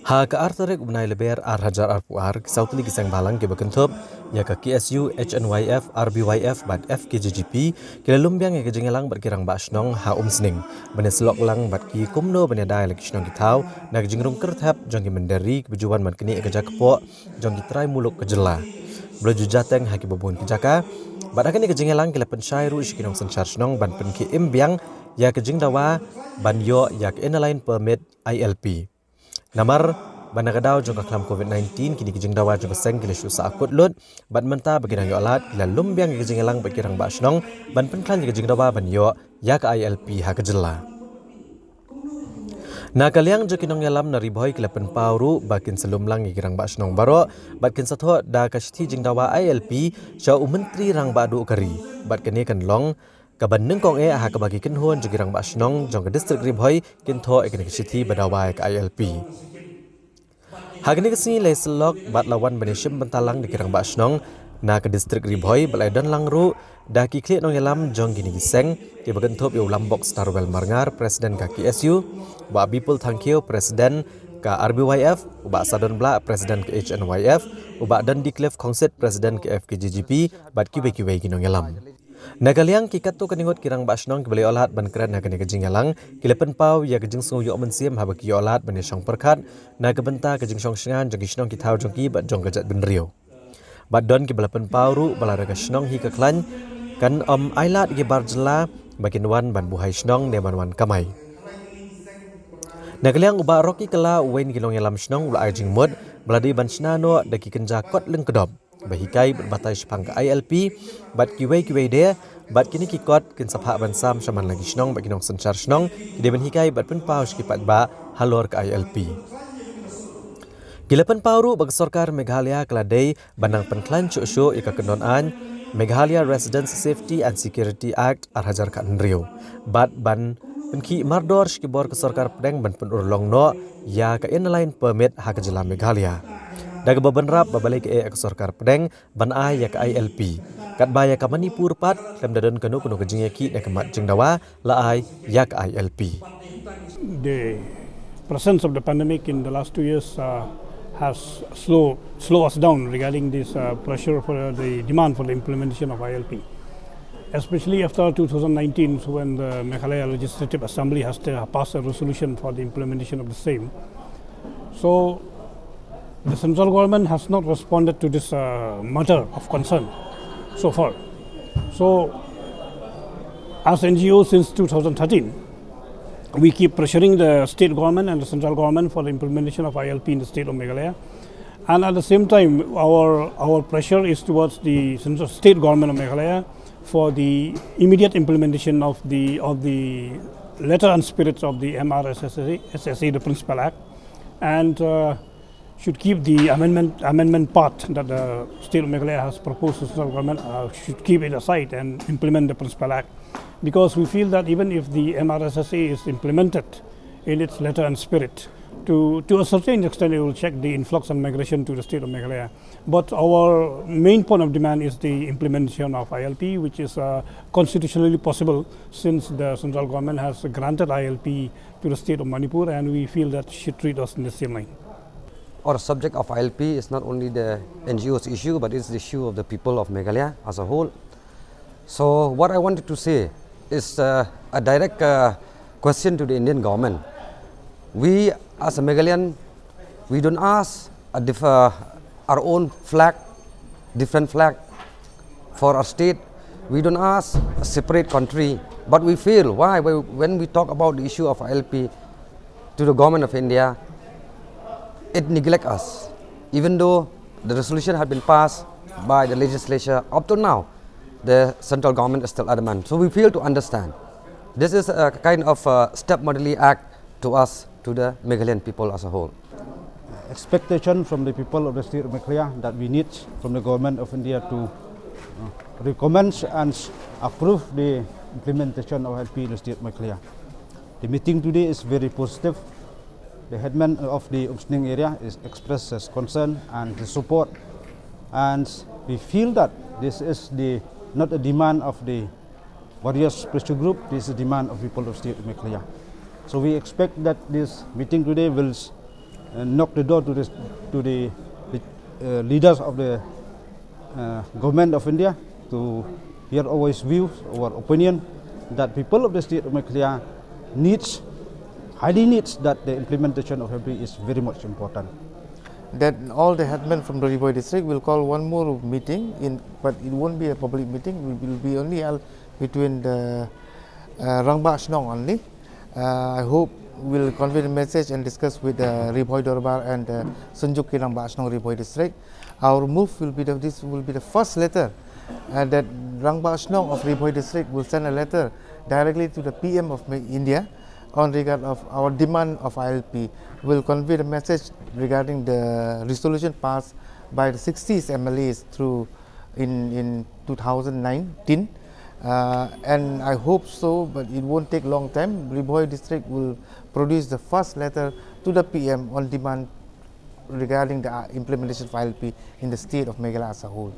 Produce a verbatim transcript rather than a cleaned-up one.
Ha ka ar tarik u bnai Lber ar hajar arphew ar, ki saw tylli ki seng bhalang kiba kynthup ïa ka K S U, H N Y F, R B Y F bad F K J G P ki la lum biang ïa ka jingïalang bad ki rangbah shnong ha Umsning ban ïasyllok lang bad ki kumno ban ïada ïa la ki shnong ki thaw na ka jingrung kyrthep jong ki mynder ri kiba ju wan ban knieh ïa ka jaka kpoh jong ki trai muluk ka jylla ba la ju jateng ha kiba bun ki jaka. Bad ha kane ka jingïalang ki la pynshai ruh sha ki nongsynshar shnong ban pynkhie im biang ïa ka jingdawa ban ïoh ïa ka Inner Line Permit, I L P. Namar ba na ka daw jong ka khlam covid nineteen kine ki jingdawa jong ka seng ki la shu sah kut lut, bad mynta ba ki dang ïoh lad ki la lum biang ïa ka jingïalang bad ki rangbah shnong ban pynkhlaiñ ïa ka jingdawa ban ïoh ïa ka I L P ha ka jylla. Na ka liang jong ki nongïalam na Ri Bhoi ki la pynpaw ruh ba kin sa lum lang ïa ki rangbah shnong baroh bad kin sa thoh da ka shithi jingdawa I L P sha u Myntri Rangbah Duh ka ri, bad kane kan long kaba nyngkong eh ha kaba ki kynhun jong ki rangbah shnong jong ka distrik Ri Bhoi kin thoh ïa kane ka shithi ba dawa ïa ka I L P. Ha kane ka sngi la ïasyllok bad la wan ban ïashim bynta lang da ki rangbah shnong na ka distrik Ri Bhoi bad la ïadon lang ruh da ki khlieh nongïalam jong kine ki seng kiba kynthup ïa u Lambok Starwell Marngar, President ka K S U, u Bah Bipul Thangkhiew, President ka R B Y F, u Bah Sadon Blah, President ka H N Y F, u Bah Dundee Cliff Khongsit, President ka F K J G P, bad kiwei kiwei ki nongïalam. Na ka liang ki katto katne ngut ki rangbah shnong kiba la ïoh lad ban kren ha kane ka jingïalang ki la pynpaw ïa ka jingsngew ïoh mynsiem haba ki ïoh lad ban ïashong pyrkhat na ka bynta ka jingshong shngaiñ jong ki shnong ki thaw jong ki bad jong ka jaitbynriew. Bad don kiba la pynpaw ruh ba lada ka shnong hi ka khlaiñ kan ym ailad ïa ki bar jylla ba kin wan ban buhai shnong ne ban wan kamai. Na ka liang u Bah Rocky Kylla, uwei na ki nongïalam shnong, u la ai jingmut ba la dei ban shna noh da ki kynja kot lyngkdop ba hikai bad batai shaphang ka I L P bad kiwei kiwei de, bad kine ki kot kin sa phah ban sam sha man la ki shnong bad ki nongsynshar shnong ki dei ban hikai bad pynpaw sha ki paidbah halor ka I L P. Ki la pynpaw ruh ba ka sorkar Meghalaya ka la dei ban nang pynkhlaiñ shuh shuh ïa ka kyndon aiñ Meghalaya Residents Safety and Security Act ar hajar khathynriew bad ban pynkhih mardor sha ki bor ka sorkar pdeng ban pynurlong noh ïa ka Inner Line Permit ha ka jylla Meghalaya, da kaba bynrap ba balei kaei ka sorkar pdeng ban ai ïa ka I L P, katba ïa ka Manipur pat khlem da don kano kano ka jingïakhih na ka mat jingdawa la ai ïa ka I L P. The presence of the pandemic in the last two years uh, has slow slow us down regarding this uh, pressure for the demand for the implementation of I L P, especially after two thousand nineteen, when the Meghalaya Legislative Assembly has uh, passed a resolution for the implementation of the same. So the central government has not responded to this uh, matter of concern so far. So as N G Os since two thousand thirteen, we keep pressuring the state government and the central government for the implementation of I L P in the state of Meghalaya. And at the same time, our, our pressure is towards the central state government of Meghalaya for the immediate implementation of the, of the letter and spirits of the M R S S A, S S A, the Principal Act, and uh, should keep the amendment, amendment part that the state of Meghalaya has proposed to the central government, uh, should keep it aside and implement the Principal Act. Because we feel that even if the M R S S A is implemented in its letter and spirit, to, to a certain extent, it will check the influx and migration to the state of Meghalaya. But our main point of demand is the implementation of I L P, which is uh, constitutionally possible since the central government has granted I L P to the state of Manipur, and we feel that should treat us in the same line. Or subject of I L P is not only the N G Os issue, but it's the issue of the people of Meghalaya as a whole. So what I wanted to say is uh, a direct uh, question to the Indian government. We as a Meghalayan, we don't ask a diff- uh, our own flag, different flag for our state. We don't ask a separate country, but we feel why when we talk about the issue of I L P to the government of India, it neglect us, even though the resolution had been passed by the legislature. Up to now, the central government is still adamant. So we fail to understand. This is a kind of a stepmotherly act to us, to the Meghalayan people as a whole. Expectation from the people of the state of Meghalaya that we need from the government of India to uh, recommend and approve the implementation of I L P in the state of Meghalaya. The meeting today is very positive. The headman of the Umsning area is expressed his concern and his support, and we feel that this is the not a demand of the various pressure group. This is a demand of people of state of Meghalaya. So we expect that this meeting today will uh, knock the door to the, to the uh, leaders of the uh, government of India to hear our views, our opinion that people of the state of Meghalaya needs, highly needs that the implementation of F D is very much important. That all the headmen from the Ri Bhoi district will call one more meeting, in, but it won't be a public meeting. It will be only held between the uh, Rangbah Shnong only. Uh, I hope we'll convey the message and discuss with the Ri Bhoi Dorbar and uh, Synjuk ki Rangbah Shnong Ri Bhoi district. Our move will be the, this will be the first letter uh, that Rangbah Shnong of Ri Bhoi district will send a letter directly to the P M of India on regard of our demand of I L P. Will convey the message regarding the resolution passed by the sixties M L As through in, in two thousand nineteen. Uh, and I hope so, but it won't take long time. Ri Bhoi district will produce the first letter to the P M on demand regarding the uh, implementation of I L P in the state of Meghalaya as a whole.